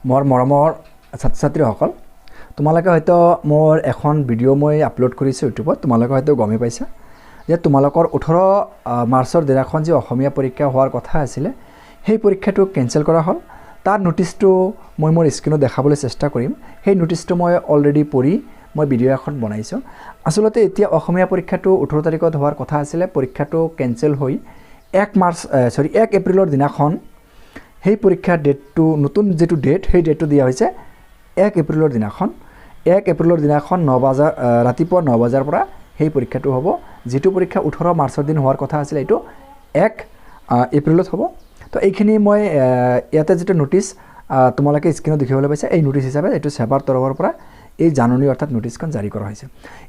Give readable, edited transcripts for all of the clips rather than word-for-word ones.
মোৰ মৰমৰ ছাত্ৰ ছাত্ৰীসকল, তোমালোকে হয়তো মোৰ এখন ভিডিঅ' মই আপলোড কৰিছোঁ ইউটিউবত, তোমালোকে হয়তো গমেই পাইছা যে তোমালোকৰ 18 মাৰ্চৰ দিনাখন যি অসমীয়া পৰীক্ষা হোৱাৰ কথা আছিলে সেই পৰীক্ষাটো কেঞ্চেল কৰা হ'ল। তাৰ ন'টিছটো মই মোৰ স্ক্ৰীণত দেখাবলৈ চেষ্টা কৰিম। সেই ন'টিছটো মই অলৰেডি পঢ়ি মই ভিডিঅ' এখন বনাইছোঁ। আচলতে এতিয়া অসমীয়া পৰীক্ষাটো 18 তাৰিখত হোৱাৰ কথা আছিলে, পৰীক্ষাটো কেঞ্চেল হৈ 1 এপ্ৰিলৰ দিনাখন সেই পৰীক্ষাৰ ডেটটো, নতুন যিটো ডেট, সেই ডেটটো দিয়া হৈছে 1 এপ্ৰিলৰ দিনাখন। 1 এপ্ৰিলৰ দিনাখন 9 বজাৰ, ৰাতিপুৱা 9 বজাৰ পৰা সেই পৰীক্ষাটো হ'ব। যিটো পৰীক্ষা 18 মাৰ্চৰ দিন হোৱাৰ কথা আছিলে এইটো 1 এপ্ৰিলত হ'ব। তো এইখিনি মই ইয়াতে যিটো ন'টিছ তোমালোকে স্ক্ৰীণত দেখিবলৈ পাইছা, এই ন'টিছ হিচাপে এইটো ছেবাৰ তৰফৰ পৰা এই জাননী অৰ্থাৎ ন'টিছখন জাৰি কৰা হৈছে।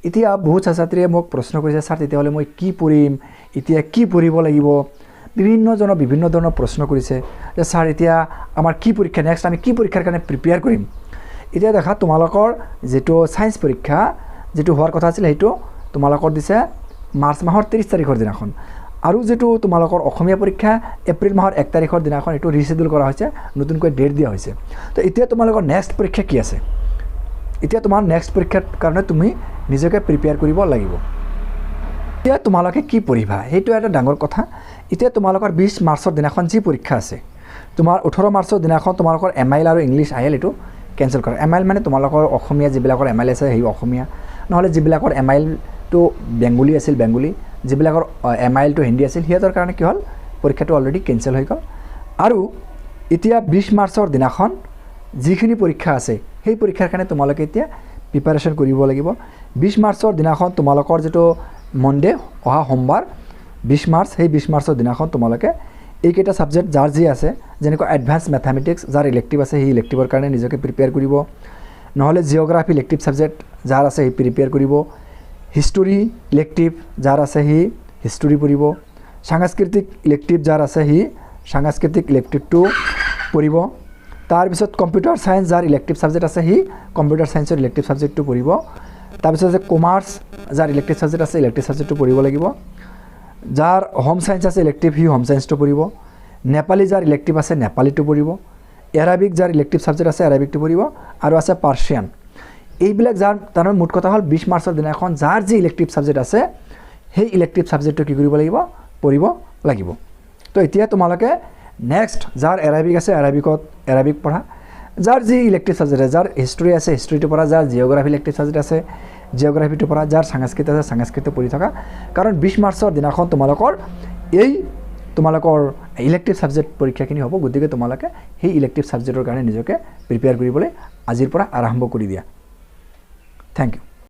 এতিয়া বহুত ছাত্ৰ ছাত্ৰীয়ে মোক প্ৰশ্ন কৰিছে, ছাৰ তেতিয়াহ'লে মই কি পঢ়িম, এতিয়া কি পঢ়িব লাগিব? বিভিন্নজনৰ বিভিন্ন ধৰণৰ প্ৰশ্ন কৰিছে যে ছাৰ এতিয়া আমাৰ কি পৰীক্ষা, নেক্সট আমি কি পৰীক্ষাৰ কাৰণে প্ৰিপেয়াৰ কৰিম? এতিয়া দেখা, তোমালোকৰ যিটো ছায়েন্স পৰীক্ষা যিটো হোৱাৰ কথা আছিল সেইটো তোমালোকৰ দিছে মাৰ্চ মাহৰ 30 তাৰিখৰ দিনাখন, আৰু যিটো তোমালোকৰ অসমীয়া পৰীক্ষা এপ্ৰিল মাহৰ 1 তাৰিখৰ দিনাখন এইটো ৰিচিডিউল কৰা হৈছে, নতুনকৈ ডেট দিয়া হৈছে। তো এতিয়া তোমালোকৰ নেক্সট পৰীক্ষা কি আছে? এতিয়া তোমাৰ নেক্সট পৰীক্ষাৰ কাৰণে তুমি নিজকে প্ৰিপেয়াৰ কৰিব লাগিব। এতিয়া তোমালোকে কি পঢ়িবা সেইটো এটা ডাঙৰ কথা। এতিয়া তোমালোকৰ 20 মাৰ্চৰ দিনাখন যি পৰীক্ষা আছে, তোমাৰ 18 মাৰ্চৰ দিনাখন তোমালোকৰ এম I L আৰু ইংলিছ I L এইটো কেঞ্চেল কৰা। এম I L মানে তোমালোকৰ অসমীয়া যিবিলাকৰ এম I L আছে সেই অসমীয়া, নহ'লে যিবিলাকৰ এম আই এলটো বেংগলী আছিল বেংগলী, যিবিলাকৰ এম আই এলটো হিন্দী আছিল সিহঁতৰ কাৰণে কি হ'ল, পৰীক্ষাটো অলৰেডি কেঞ্চেল হৈ গ'ল। আৰু এতিয়া 20 মাৰ্চৰ দিনাখন যিখিনি পৰীক্ষা আছে সেই পৰীক্ষাৰ কাৰণে তোমালোকে এতিয়া প্ৰিপাৰেশ্যন কৰিব লাগিব। 20 মাৰ্চৰ দিনাখন তোমালোকৰ যিটো মনডে, অহা সোমবাৰ 20 মাৰ্চ, সেই 20 মাৰ্চৰ দিনাখন তোমালোকে এইকেইটা ছাবজেক্ট যাৰ যি আছে, যেনেকুৱা এডভান্স মেথামেটিক্স যাৰ ইলেক্টিভ আছে সেই ইলেক্টিভৰ কাৰণে নিজকে প্ৰিপেয়াৰ কৰিব, নহ'লে জিঅ'গ্ৰাফি ইলেক্টিভ ছাবজেক্ট যাৰ আছে সেই প্ৰিপেয়াৰ কৰিব, হিষ্টৰী ইলেক্টিভ যাৰ আছে সি হিষ্টৰী পঢ়িব, সাংস্কৃতিক ইলেক্টিভ যাৰ আছে সি সাংস্কৃতিক ইলেক্টিভটো পঢ়িব, তাৰপিছত কম্পিউটাৰ ছায়েন্স যাৰ ইলেক্টিভ ছাবজেক্ট আছে সি কম্পিউটাৰ ছায়েন্সৰ ইলেক্টিভ ছাবজেক্টটো পঢ়িব, তাৰপিছত আছে কমাৰ্চ যাৰ ইলেক্টিভ ছাবজেক্ট আছে ইলেক্টিভ ছাবজেক্টটো পঢ়িব লাগিব, যাৰ হোম ছায়েন্স আছে ইলেক্টিভ সি হোম ছায়েন্সটো পঢ়িব, নেপালী যাৰ ইলেক্টিভ আছে নেপালীটো পঢ়িব, এৰাবিক যাৰ ইলেক্টিভ ছাবজেক্ট আছে এৰাবিকটো পঢ়িব, আৰু আছে পাৰ্চিয়ান। এইবিলাক যাৰ, তাৰমানে মুঠ কথা হ'ল 20 মাৰ্চৰ দিনাখন যাৰ যি ইলেক্টিভ ছাবজেক্ট আছে সেই ইলেক্টিভ ছাবজেক্টটো কি কৰিব লাগিব, পঢ়িব লাগিব। তো এতিয়া তোমালোকে নেক্সট যাৰ এৰাবিক আছে এৰাবিকত এৰাবিক পঢ়া, যাৰ যি ইলেক্টিভ ছাবজেক্ট আছে, যাৰ হিষ্ট্ৰী আছে হিষ্ট্ৰীটো পঢ়া, যাৰ জিঅ'গ্ৰাফি ইলেক্টিভ ছাবজেক্ট আছে জিঅ'গ্ৰাফিটো পঢ়া, যাৰ সংস্কৃত আছে সংস্কৃতটো পঢ়ি থকা। কাৰণ 20 মাৰ্চৰ দিনাখন তোমালোকৰ এই তোমালোকৰ ইলেক্টিভ ছাবজেক্ট পৰীক্ষাখিনি হ'ব, গতিকে তোমালোকে সেই ইলেক্টিভ ছাবজেক্টৰ কাৰণে নিজকে প্ৰিপেয়াৰ কৰিবলৈ আজিৰ পৰা আৰম্ভ কৰি দিয়া। Thank you.